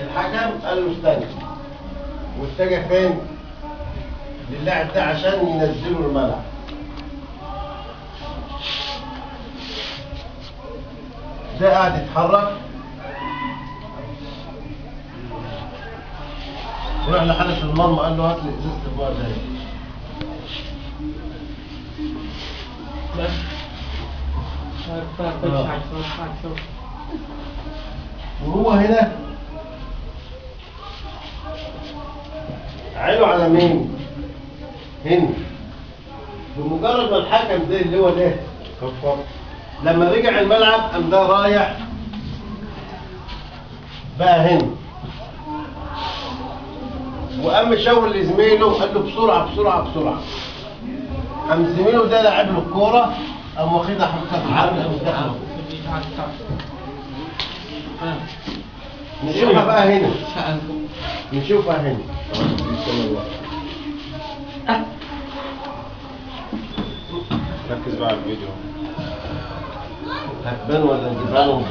الحكم قال له استنى، واتجه فين؟ للاعب ده عشان ينزله الملعب. ده قاعد يتحرك، وراح لحارس المرمى قال له هات لي ازازة المية ده. وهو هنا عينه على مين؟ هنا. بمجرد ما الحكم ده اللي هو ده لما رجع الملعب قام ده رايح بقى هنا، وقام شاور لزميله قال له بسرعة بسرعة بسرعة. قام زميله ده لعب له الكورة، قام واخدها حطها في العرض قام دخله. نشوفها بقى هنا، نشوفها هنا. ركز بقى على الفيديو. هتبان ولا نجيبها لهم؟